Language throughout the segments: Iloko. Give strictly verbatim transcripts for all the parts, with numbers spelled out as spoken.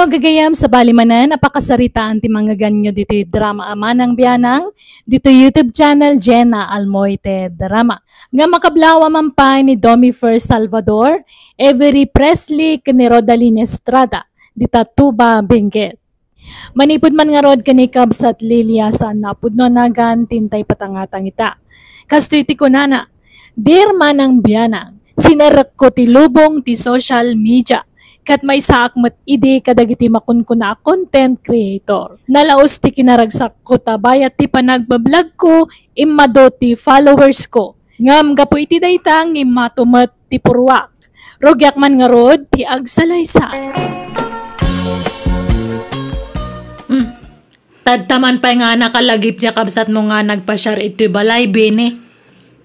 Gagayam, sabali manen a pakasaritaan ti mangngeganyo ditoy drama a Manang Bianang, ditoy YouTube channel Jenna Almoite Drama. Nga makablawa man pay ni Domi Fer Salvador, Avery Presley, ken ni Rodalyn Estrada, dita Tuba, Benguet. Manipud man ngarud ken ni Kabsat Lilia, saan napudno a nagan ti intay patangatang ita. Kastoy ti kunana, "Dear Manang Bianang, sinerekko ti lubong ti social media, ket maysaak met idi kadagiti makunkuna a content creator. Nalaus ti kinaragsakko ta bayat ti panagbablogko, immadu ti followers ko. Ngem gapu iti dayta, immatu met ti purruak. Rugiak man ngarud ti agsalaysay." Hmm. Tadta man pay nga nakalagip diay kabsatmo nga nagpasiar itoy balay, Bini.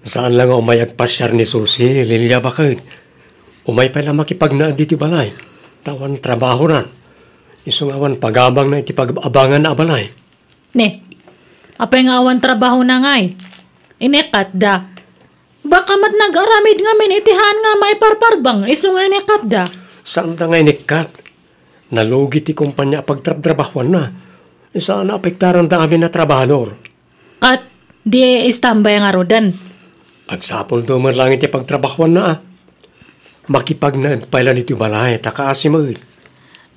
Saan la nga umay agpasiar ni Susi, Lilia, baket. Umay pay la makipagnaed ditoy balay. Ta awan trabahonan. Isu nga awan pagabangna iti pag-abanganna a balay. Ne, apay nga awan trabahona ngay? Inikatda. Baka met nag-aramid ngamin iti haan nga maiparparbeng, isu nga inikatda. Saanda nga inikkat. Nalugi ti kompania a pagtrabtrabahuanna. Isu a naapektaranda amin a trabahador. Ket di istambay ngaruden. Agsapulda met laeng iti pagtrabahuanna a. Makipagnaed pay la ditoy balay, ta kaasi met.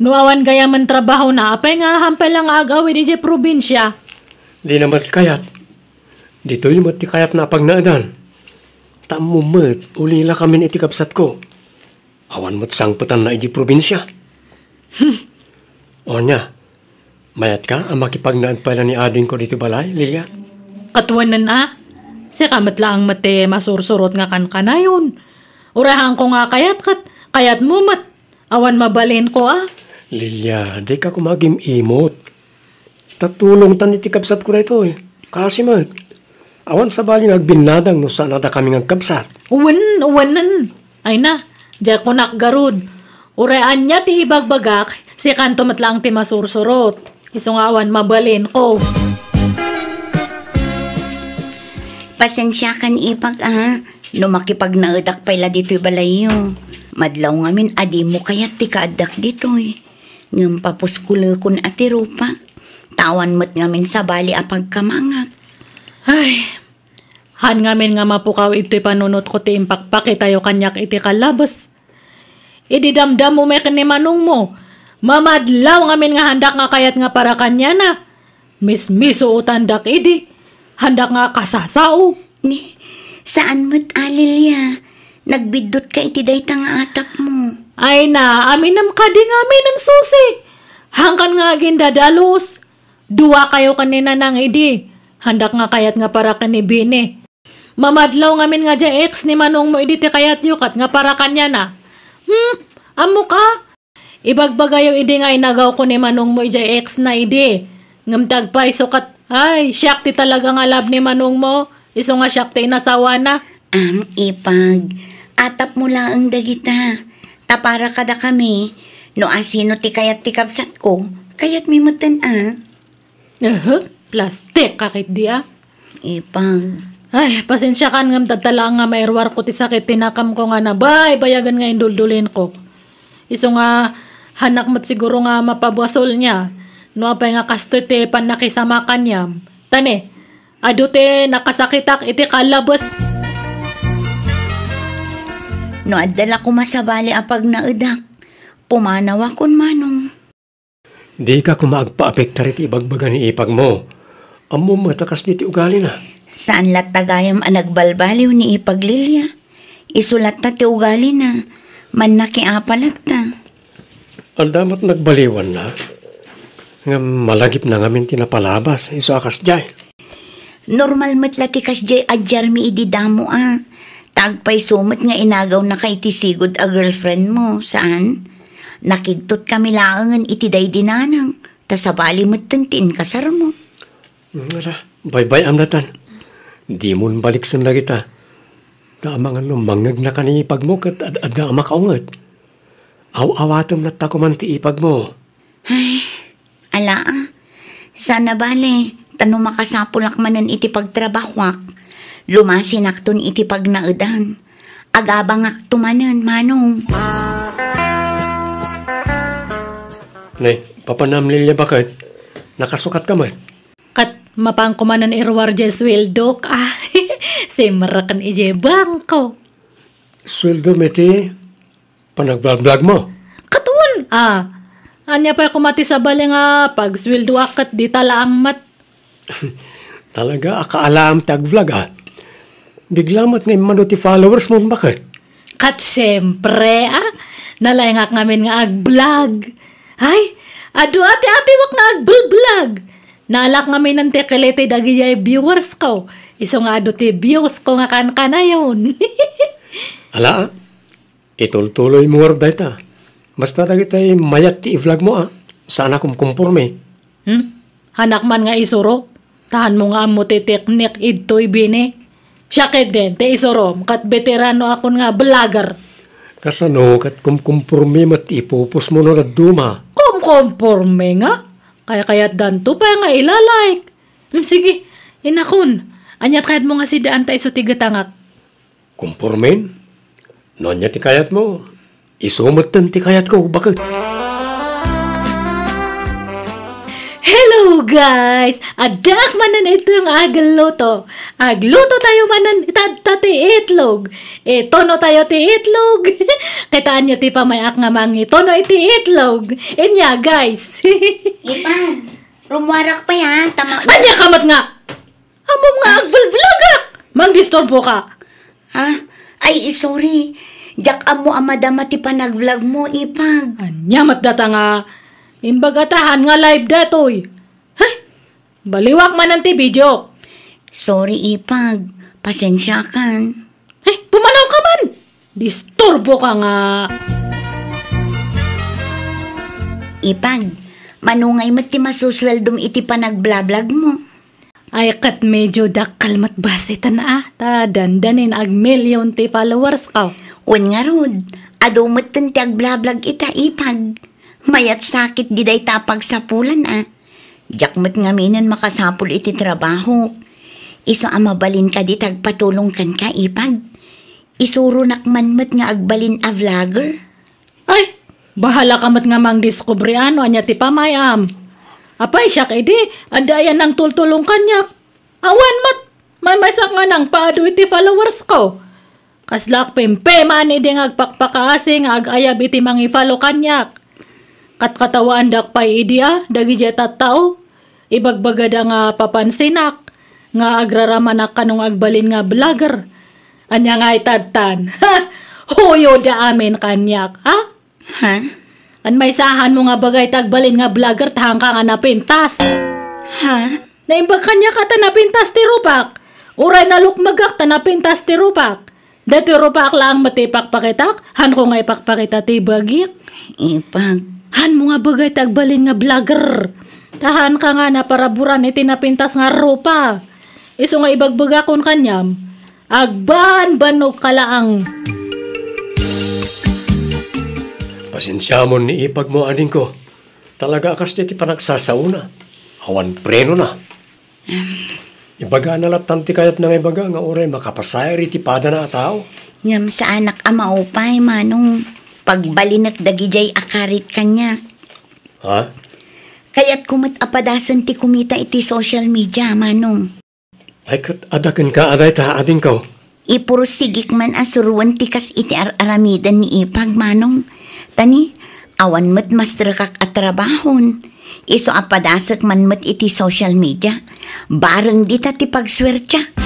No awan gayamen trabahona, apay nga haan pay la nga ag-awid idiay probinsia? Dina met kayat. Ditoy met ti kayatna a pagnaedan. Ta ammom met, ulilakamin iti kabsatko. Awan met sangpetanna idiay probinsia. Ania, mayatka a makipagnaed pay la ni adingko ditoy balay, Lilia? Ket wen a, sika met laeng met ti masursurot nga kankanayon. Uray haanko nga kayat ket kayatmo met. Awan mabalinko a. Lilia, dika koma agim-imot. Ta tulongtan iti kabsatko daytoy. Kaasi met. Awan sabali nga agbinnadang no saan a dakami nga agkabsat. Wen, wenen. Ay na, diay kunak garud. Uray ania ti ibagbagak, sikanto met laeng ti masursurot. Isu nga awan mabalinko. Pasensiakan, ipag, a, no makipagnaedak pay la ditoy balayyo. Madlaw ngamin a dimo kayat ti kaaddak ditoy. Ngem papuskulekon a ti rupak. Ta awan met ngamin sabali a pagkamangak. Ay, haan ngamin nga mapukaw itoy panunotko ti impakpakitayo kaniak iti kallabes. Idi damdammo met ken ni manongmo, mamadlaw ngamin nga haandak nga kayat nga para kaniana. Mismisuotandak idi. Haandak nga kasasao. Ni, saan met a, Lilia. Nagbiddotka iti dayta nga atapmo. Ay na, aminem kadi ngamin, Susi. Haankan nga agindadalus. Duakayo ken ni Nanang idi. Haandak nga kayat nga para ken ni Bini. Mamadlaw ngamin nga diay ex ni manongmo idi ti kayatyo ket nga para kaniana. Hmm, ammok a? Ibagbagayo idi nga inagawko ni manongmo idiay ex na idi. Ngem ti agpayso ket, ay, siak ti talaga nga love ni manongmo. Isu nga siak ti inasawana. Am, ipag, atapmo laeng dagita. Ta para kadakami, no asino ti kayat ti kabsatko, kayatmi metten a. Ehe, plastik ka ketdi a. Ipag. Ay, pasensiakan ngem dadta laeng nga mairuarko ti sakit ti nakamko nga nabaybayagen nga induldulinko. Isu nga, haannak met siguro nga mapabasolna, no apay nga kastoy ti pannakisama kaniam. Ta ne, adu ti nakasakitak iti kallabes. No adda la koma sabali a pagnaedak, pumanawakon manong. Dika koma agpaapektar iti ibagbaga ni ipagmo. Ammom met a kasdi ti ugalina. Saan latta gayam a nagbalbaliw ni ipag Lilia. Isu latta ti ugalina. Mannakiapa latta. Adda met nagbaliwanna. Ngem malagipna ngamin ti napalabas. Isu a kasdiay. Normal met la ti kasdiay a diarmi idi damo a. Ta agpayso met nga inagawnaka iti sigud a girlfriendmo, saan? Nakigtotkami laengen iti daydi nanang, ta sabali metten ti inkasarmo. Ngara, baybay-am latan. Dimon baliksen dagita. Ta amangan no mangngegnaka ni ipagmo ket ad-, adda a makaunget. Aw-awatem latta koman ti ipagmo. Ay, ala a. Saan a bale, ta no makasapulak manen iti pagtrabahuak, lumasinakton iti pagnaedan. Agabangakto manen, manong. Ne, papanam Lilia, baket? Nakasukat ka met? Ket mapanko manen iruar diay sueldok, a. Simreken idiay bangko. Sueldom iti panagblagblagmo? Ket wen, a. Ania pay koma ti sabali nga pagsueldoak ket dita laeng met? Talaga, akaalaam ti agvlog, a. Bigla met nga immadu ti followers mo, baket? Ket siempre, a. Nalaingak ngamin nga agvlog. Ay, adu ati-atiwak nga agvlog. Naalak ngamin ti kiliti dagidiay viewers ko. Isu nga adu ti views ko nga kankanayon. Ala, a. Itultuloy mo ngarud dayta. Basta dagitay mayat ti i-vlog mo, a. Saan a kumkumporme. Hmm? Hanak man nga isuro? Ta hanmo nga ammo ti teknik idtoy bini. Siak ketdin ti isurom ket beterano akon nga vlogger. Kasano ket kumkumporme met ti ipupos mo no dadduma? Kumkumporme nga? Kaykayatdanto pay nga ila-like. Hmm, sige, inakon. Ania ti kayatmo nga sidaan ta isu ti gatangak? Kumpormen? No ania ti kayatmo, isu metten ti kayatko, baket. Hello, guys! Addaak manen ito nga agluto. Agluto tayo manen itatta ti itlog. Itono tayo ti itlog. Kitaanyo ti pamay-ak nga mangitono iti itlog. Inya, guys. Ipan, rumuarak pay, ha? Tama. Ania ka met nga? Ammom nga agvlog-vlogak! Mangdisturbo ka! Ha? Ay, sorry. Diak ammo a madama ti panagvlog mo, Ipag. Ania met data nga imbagatahan nga live datoy? Hay! Baliwak manen ti video. Sorry, Ipag. Pasensiakan. Hay, pumanaw ka man! Disturbo ka nga! Ipag, manungay met ti masusueldom iti panagblablag mo? Ay, ket medyo dakkel met basiten a, ta dandanin agmilyon ti followers ko. Wen ngarud, adu metten ti agblablag ita, Ipag. Mayat sakit di dayta a pagsapulan a. Diak met ngaminen makasapul iti trabahok. Isu a mabalin kadi ti agpatulong kenka, Ipag. Isuronak man met nga agbalin a vlogger. Ay, bahala ka met nga mangdiskubre a no ania ti pamayam. Apay, siak idi, adda aya nangtultulong kaniak. Awan met, maymaysak nga nangpaadu iti followers ko. Kaslaak pimpiman idi nga agpakpakaasi nga agayab iti mangi-follow kaniak. Katkatawaandak pay idi a, dagidiay tattao. Ibagbagada nga papansinak nga agraramanak kano nga agbalin nga vlogger. Ania nga itadtan? Huyoda amin kaniak, ha? Ha? An maysahan mo nga bagay ti agbalin nga vlogger ta hanka nga napintas. Ha? Naimbag kaniak a ta napintas ti rupak. Uray nalukmegak ta napintas ti rupak. Daytoy rupak laeng met ti ipakpakitak, hanko nga ipakpakita ti bagik. Ipag. Hanmo nga bagay ti agbalin nga vlogger. Ta hanka nga naparaburan iti napintas nga rupa. Isu nga ibagbagakon kaniam, agbanbannog ka laeng. Pasensiamon ni ipag mo, adingko. Talaga a kas ti panagsasaona. Awan prenona. Ibagana lattan ti kayatna nga ibaga nga uray makapasayaat iti padana a tao. Ngem saanak a maupay, Manong. Pagbalinek dagidiay a karit kaniak. Ha? Kayatko met a padasen ti kumita iti social media, Manong. Ay, ket adda kenka a dayta, adingko. Ipursigik man a suroen ti kas iti ar-aramiden ni Ipag, Manong. Ta ni, awan met masterekak a trabahon. Isu a padasek man met iti social media. Bareng dita ti pagsuertiak.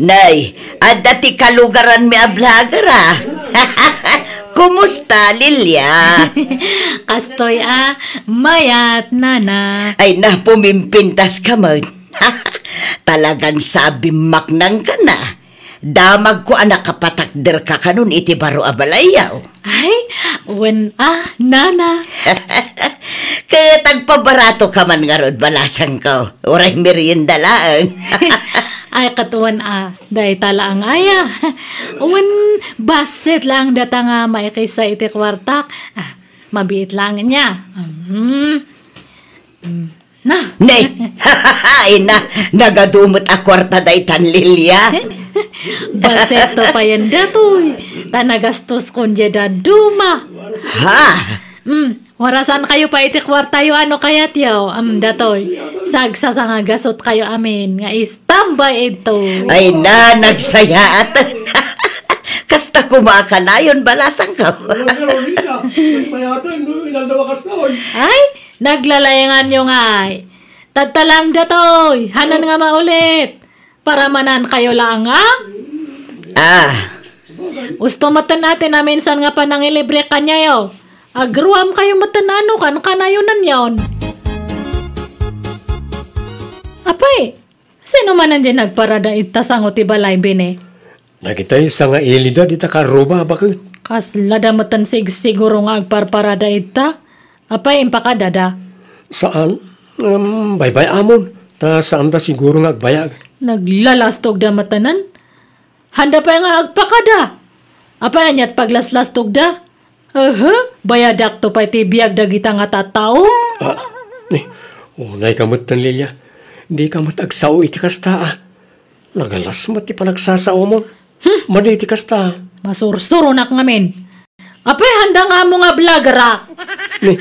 Nay, adda ti kalugaranmi a vlogger, a. Kumusta, Lilia? Kastoy a, mayat, nana. Ay, na, pumimpintas ka man. Talagang sabim maknang ka na. Damagko a nakapatakder ka kanon iti baro a balayyo. Ay, wen a, nana. Ket agpabarato ka man ngarud, balasangko. Uray merienda laeng. Ay, ket wen a, dayta laeng aya. Wen, bassit laeng data nga maikisa iti kuartak. Ah, mabiit laeng nia. Mhm. Mm. Na. Ne! Ay na, nagadu met a kuarta daytan Lilia. Basetto payen datoy, ta nagastoskon diay dadduma. Ha? Hmm, warasan kayo pa iti kuartayo, ano kayatyo? Am, datoy, sagsasangagasot kayo amin nga istambay ito. Ay na, nagsayaat. Kasta kumakanayon, balasang ka. Ay, naglalayangan nyo nga. Tadta lang datoy, hanan nga maulit. Para manan kayo lang, ha? Ah. Gusto mo ten atin a minsan nga panangilibre kanyayo. Agruam kayo meten ano kan kanayo nan yon. Apay, sino manan di nagparada ita sango ti balay bine? Nagitay sa nga ilida dita karuba, bakit? Kasla da meten sigsiguro nga agparparada ita. Apay, impakadada? Saan? Em, baybay-amon. Ta saan da siguro nga agbayag. Naglalastog da matanan? Handa pay nga agpakada. Apay, aniat paglaslastog da? Aha, bayadak to pay ti biag dagita nga tattao. Ah, ni, unay ka met tan, Lilia. Di ka met agsao iti kasta, ah. Nagalas met ti panagsasaomon. Hmm. Madi ti kasta. Masursuronak ngamin. Apay, handa nga ammo nga vloggerak. Ni,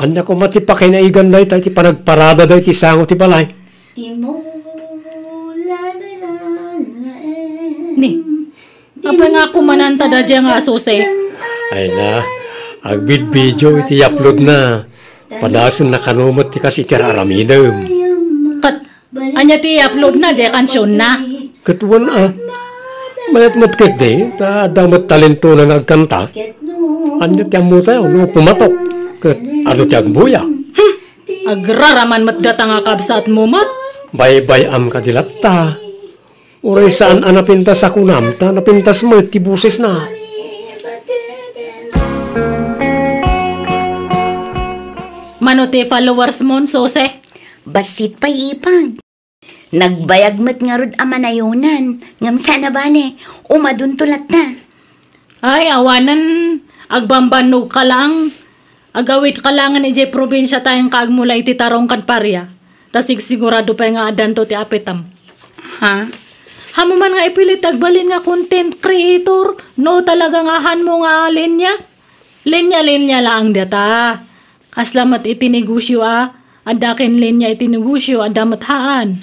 ania koma ti pakainaigan dayta iti panagparada dayta sango ti balay? Ni, apay nga kumananta da dya nga asuse? Ay na, agbidbidio iti upload na. Padasen na kano met ti kas iti aramidem. Ket ania ti i-upload na, jay kansion na? Ket wen, a. Mayat met ketdi, ta adda met talentona nga agkanta. Ania ti ammotayo no pumatok? Ket adu ti agbuya? Hmm! Agraraman met data nga kabsatmo met. Baybay-am kadi latta. Uray saan a napintas a kunam, ta napintas met ti bosesna. Mano ti followers mon, Sose? Bassit pay, ipag. Nagbayag met ngarud a manayonan, ngem saan a bale, umadunto latta. Ay, awanen, agbambannog ka lang. Agawid ka langen idiay probinsia ta inka agmula iti tarong ken paria. Ta sigsigurado pay nga addanto ti apitem. Ha? Haanmo man nga ipilit ti agbalin nga content creator, no talaga nga haanmo nga linya? Linya-linya laeng data. Kasla met iti negosio a, adda ken linya iti negosio, adda met haan.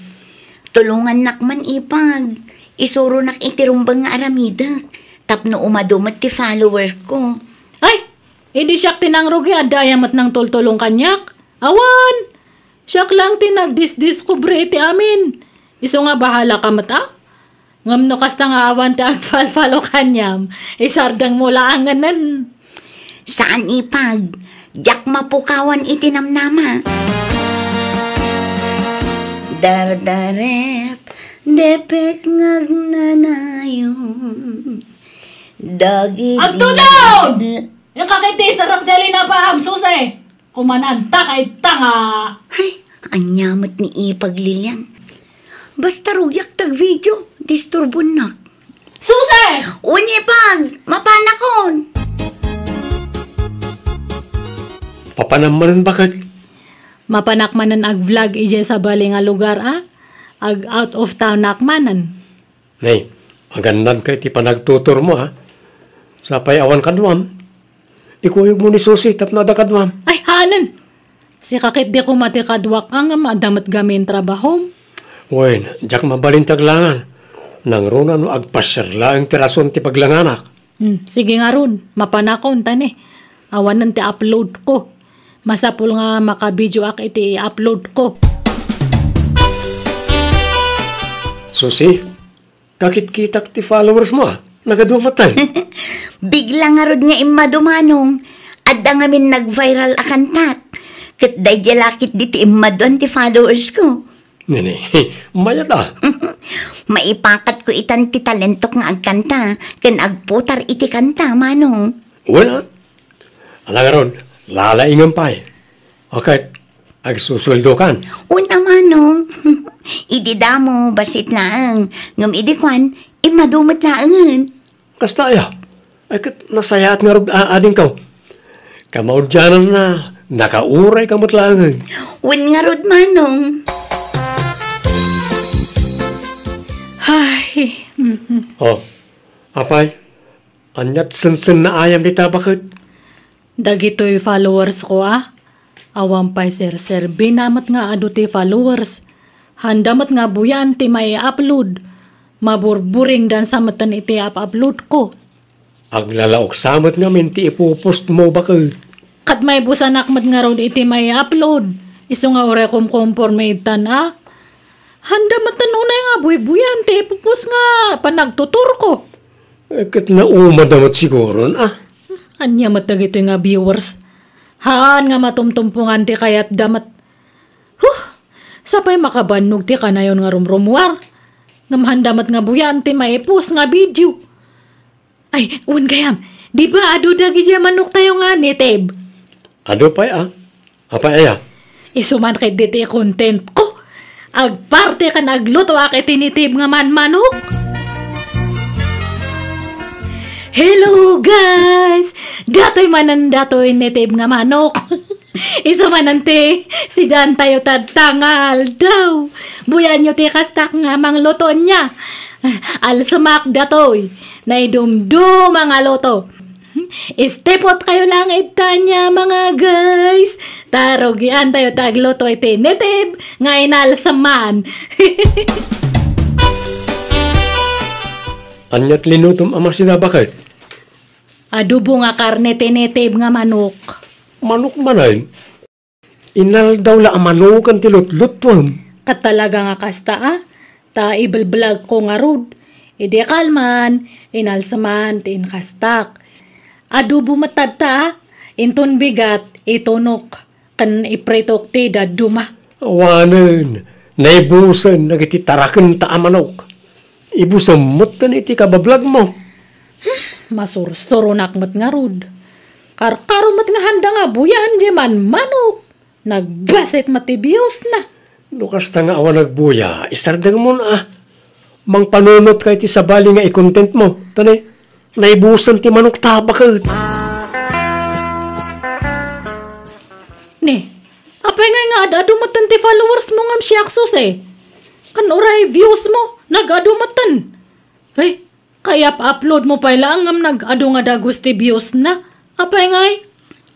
Tulongannak man, ipag. Isuronak iti rumbeng nga aramidek, tapno umadu met ti follower ko. Ay! Idi siak ti nangrugi, adda aya met nangtultulong kaniak? Awan! Siak lang ti nagdisdiskubre iti amin. Isu nga bahala ka met, a? Ngem no kasta nga awan ti agfalfalo kaniam, isardengmo laengen. Saan, ipag. Diak mapukawan iti namnama. Dardarep, depek nga agnanayon. Dagiti Agtulon! Inka ket ti sarak jay linabaam, Suse. Kumananta kay tanga. Ay, ania met ni ipag, Lilian. Basta rugiak ti agvideo, disturbonnak. Suse! Wen, ipag, mapanakon. Papanam manen, baket? Mapanak manen agvlog idiay sabali nga lugar, a? Ag-out of townak manen. Nay, agannadka iti panagtuturmo, a? Sapay awan kaduam. Ikuyogmo ni Susi tapno adda kaduam. Ay, haanen! Sika ketdi koma ti kaduak a ngem adda met gamin trabahom. Wen, diak mabalin ti aglangan. Nangruna no agpasiar laeng ti rason ti paglanganak. Hmm, sige ngarud, mapanakon, ta ni. Awanen ti upload ko. Masapul nga makabideoak iti i-upload ko. Susi, kakitkitak ti followers mo, a. Nagadua met. Bigla ngarud nga immadu, Manong. Adda ngamin nag-viral a kantak. Ket daydiay la ketdi ti immaduan ti followers ko. Nini, mayat a. Maipakatko itan ti talentok nga agkanta ken agputar iti kanta, Manong. Wen a. Ala ngarud, lalaingem pay. Ket agsusueldokan. Wen a, Manong. Idi damo, bassit laeng. Ngem idi kuan, immadu met laengen. Kasta aya? Ay, ket nasayaat ngarud a-, adingko. Kamaudiananna, nakaurayka met laengen. Wen ngarud, Manong. Ay, mhm. O, apay, aniat sensennaayam dita, baket? Dagitoy followers ko a, awan pay serserbina met nga adu ti followers. Handa met nga buyaan ti mai-upload. Maburburingdan sa metten iti up-upload ko. Aglalaok sa met ngamin ti ipopost mo, baket. Ket maibusanak met ngarud iti mai-upload. Isu nga uray kumkomporme ittan a. Handa metten unay nga buybuyan ti ipopost nga panagtutur ko. Eh, ket naumada met siguron a. Ania met dagitoy nga viewers? Haan nga matumtumpongan ti kayatda met. Huh! Sapay makabannog ti kanayon nga rumrumuar. Ngem handa met nga buyaan ti maipost nga video. Ay, wen gayam, di ba adu dagidiay manoktayo nga native? Adu pay a. Apay aya? Isu man ketdi ti content ko. Agparte ken aglutoak iti native nga manmanok. Hello, guys! Datoy manen datoy native nga manok. Isu manen ti sidaantayo tatta nga aldaw. Buyaanyo ti kastak nga mangluto nia. Alsemak datoy. Naidumduma nga luto. Istipot kayo lang ita nia, mga guys. Ta rugiantayo ti agluto iti native nga inalseman. Ania ti linutom a masida, baket? Adobo nga karne ti native nga manok. Manok manen? Inaldaw la a manoken ti lutlutuem. Ket talaga nga kasta a, ta ibelblagko ngarud. Idi kalman, inalseman ti inkastak. Adobo met tatta a, inton bigat, itunok, ken ipritok ti dadduma. Awanen, naibusen dagiti tarakenta a manok. Ibusem metten iti kabablagmo. Masursuronak met ngarud. Karkaro met nga handa nga buyaan diay manmanok. Nagbasit met ti biusna. No kasta nga awan nagbuya, isardengmon a. Mangpanunotka iti sabali nga i-content mo. Ta ne, naibusen ti manokta, baket. Ne, apay ngay nga ad-adu metten ti followers mo ngem siak, Susi? Ken uray views mo, nag-adu metten. Ay, kayap-upload mo pay laeng ngem nag-adu nga dagus ti views na. Apay ngay?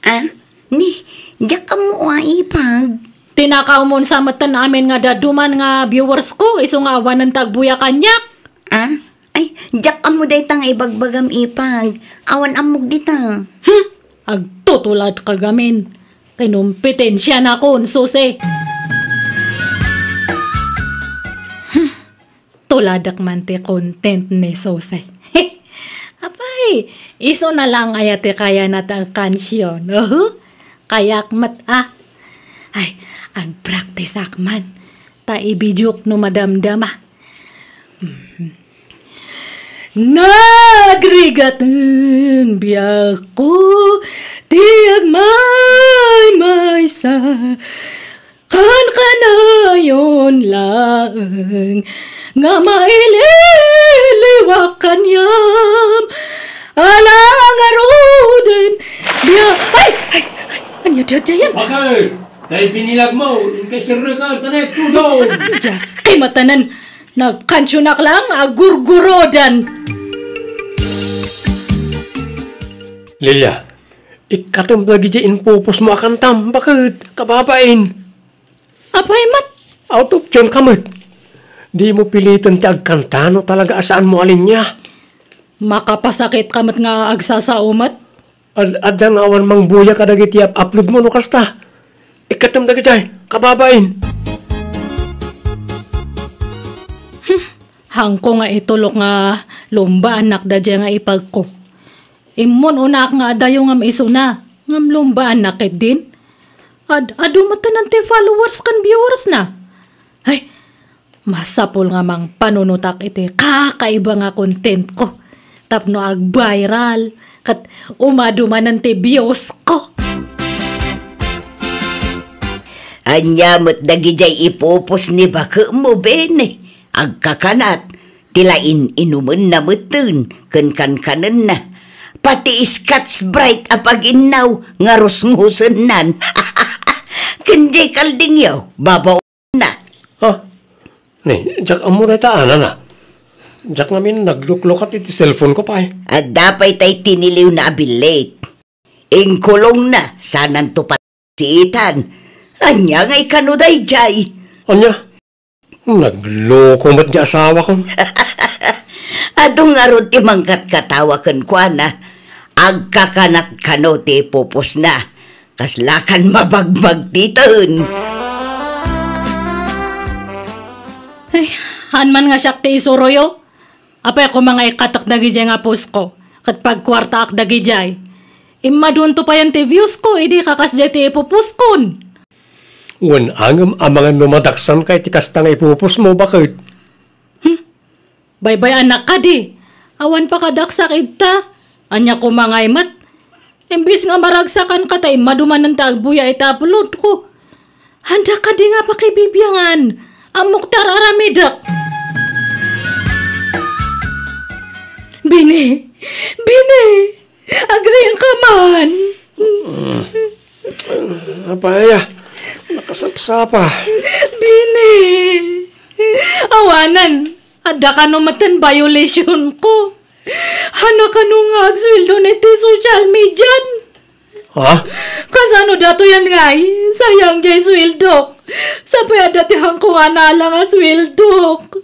Ah, ni, diak ammo a ipag. Tinakawmon sa metten amin nga daduman nga viewers ko, isu nga awanen ti agbuya kaniak. Ah, ay, diak ammo dayta nga ibagbagam ipag. Awan ammok dita. Hmm, agtutulad ka gamin. Kinumpitensianakon, Susi. Hmm, Tuladak man ti content ni Susi. Apay, isu na lang aya ti kayana ti agkansion. Uhu, kayak met a. Ay, agpraktisak man. Ta ibidiok no madamdama. Mhm. Nagrigaten biagko ti agmaymaysa. Kankanayon laeng nga maililiwak kaniam. Ala ngaruden, bia-, ay, ay, ay, ania daydiayen? Bakit? Tay binilag mo, inkay serrekan, tanek, tudong. Dios, kay matanan, nagkansionak lang, agurgurodan. Lilia, ikkatem dagidiay impupos mo a kantam, baket, kababain. Apay met? Out of tune ka met. Di mo piliten ti agkanta no talaga a saan mo a linya. Makapasakit ka met nga agsasao met. Ad-, adda nga awan mangbuya kadagiti up-, upload mo no kasta. Ikkatem dagidiay, kababain. Hmm, hangko nga itulok nga lumbaanak daydiay nga ipagko. Immon unaak nga adayo ngem isuna, ngem lumbaanak ketdin. Ad-, adu metten ti followers ken viewers na. Ay, masapul nga mangpanunotak iti kakaiba nga content ko tapno agviral ket umadu manen ti views ko. Ania met dagidiay ipupos ni baketmo, Bene? Agkakanat, ti la in-inumenna metten ken kankanenna. Pati Scotch Brite a paginnaw nga rusngusennan. Ken diay kaldingyo, babaonna. Ha? Ni, diak ammo dayta, anana. Diak ngamin nagluklukat iti cellphone ko pay. Adda pay tay tiniliwna a billit. Inkulongna sananto pay si Ethan. Ania nga ikano daydiay? Ania? Nagloko met ti asawakon. Adu ngarud ti mangkatkatawa kenkuana. Agkakanat kano ti ipupusna. Kaslakan mabagbagtiten. Ay, haan man nga siak ti isuroyo. Apay koma nga ikkatek dagidiay nga pusko, ket pagkuartaak dagidiay. Immadunto payen ti views ko, idi kakasdiay ti ipupuskon. Wen angem amangan no madaksanka iti kasta nga ipupusmo, baket? Hmm. Baybay-anak kadi. Awan pakadaksak ita. Ania koma ngay met? Imbes nga maragsakanka ta immadu manen ti agbuya iti upload ko. Anda kadi nga pakibibiangan? Ammok ti ar-aramidek. Bini! Bini! Agriingka man! Apay aya, nakasapsapa. Bini! Awanen, adda kano metten violation ko. Haan kano nga agsueldo iti social media? Ha? Kasano datoyen ngay? Sayang diay sueldok. Sapay adda ti haanko nga naala nga sueldok.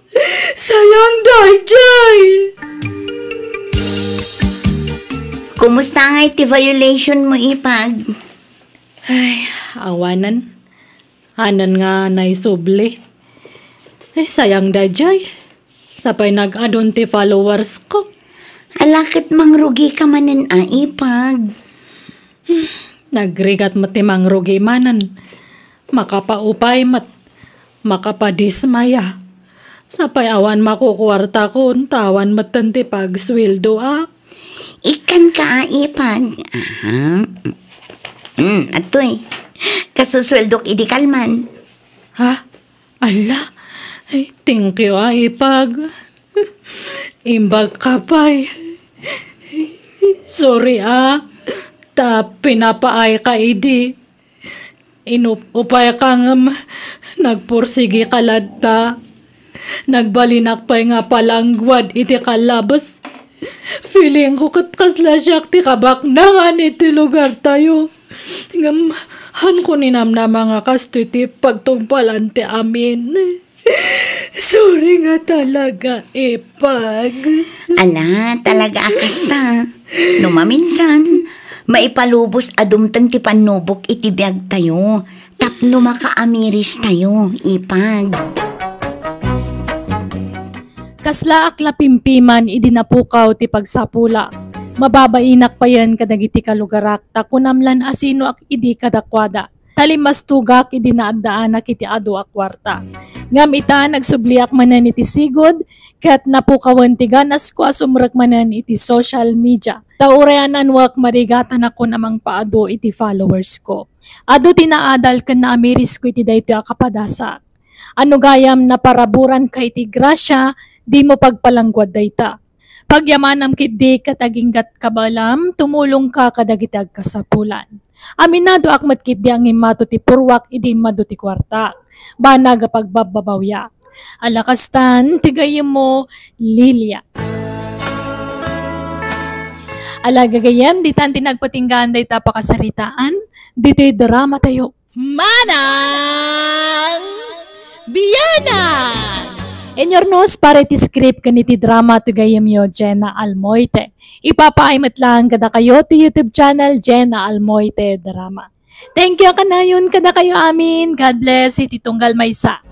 Sayang daydiay. Kumusta ngay ti violation mo, Ipag? Ay, awanen. Hanen nga naisubli. Ay, sayang daydiay. Sapay nag-adun ti followers ko. Ala ket mangrugika manen a, Ipag. Nagrigat met ti mangrugi manen. Makapaupay met. Makapadismaya. Sapay awan makukuartakon, ta awan metten ti pagsueldoak. Ikkanka a, Ipag. Aha. Hmm, atoy. Kasusueldok idi kalman. Ha? Ala? Ay, thank you, a, Ipag. Imbag ka pay. Sorry, a. Ta pinapaay ka idi. Inup-upay ka ngem nagpursigi ka latta. Nagbalinak pay nga palangguad iti kallabes. Feeling ko ket kasla siak ti kabaknangan iti lugartayo. Ngem, haanko ninamnama nga kastoy ti pagtungpalan ti amin. Sorry nga talaga, Ipag. Ala, talaga a kasta. No maminsan, maipalubos a dumteng ti pannubok iti biagtayo tapno makaamiristayo, Ipag. Kaslaak la pimpiman idi napukaw ti pagsapulak. Mababainak payen kadagiti kalugarak ta kunam lan asinoak idi kadakuada. Ta limmastugak idi naaddaanak iti adu a kuarta. Ngem ita, nagsubliak manen iti sigud, ket napukawen ti ganasko a sumrek manen iti social media. Ta uray a nanuak, marigat a nakon a mangpaadu iti followers ko. Adu ti naadal ken naamirisko iti daytoy a kapadasak. Ano gayam naparaburanka iti grasia, dimo pagpalangguad dayta. Pagyamanam ketdi ket aginggat kabaelam, tumulongka kadagiti agkasapulan. Aminadoak met ketdi a ngimmato ti purruak idi immadu ti kuartak. Banag a pagbabbabawiak. Ala kastan, ti gayyemmo, Lilia. Ala gagayyem, ditan ti nagpatinggaan dayta pakasaritaan, ditoy dramatayo. Manang Bianan! Inurnos para iti script ken iti drama ti gayyemyo, Jenna Almoite. Ipapaay met laeng kadakayo ti YouTube channel, Jenna Almoite Drama. Thank you a kanayon kadakayo amin. God bless iti tunggal maysa.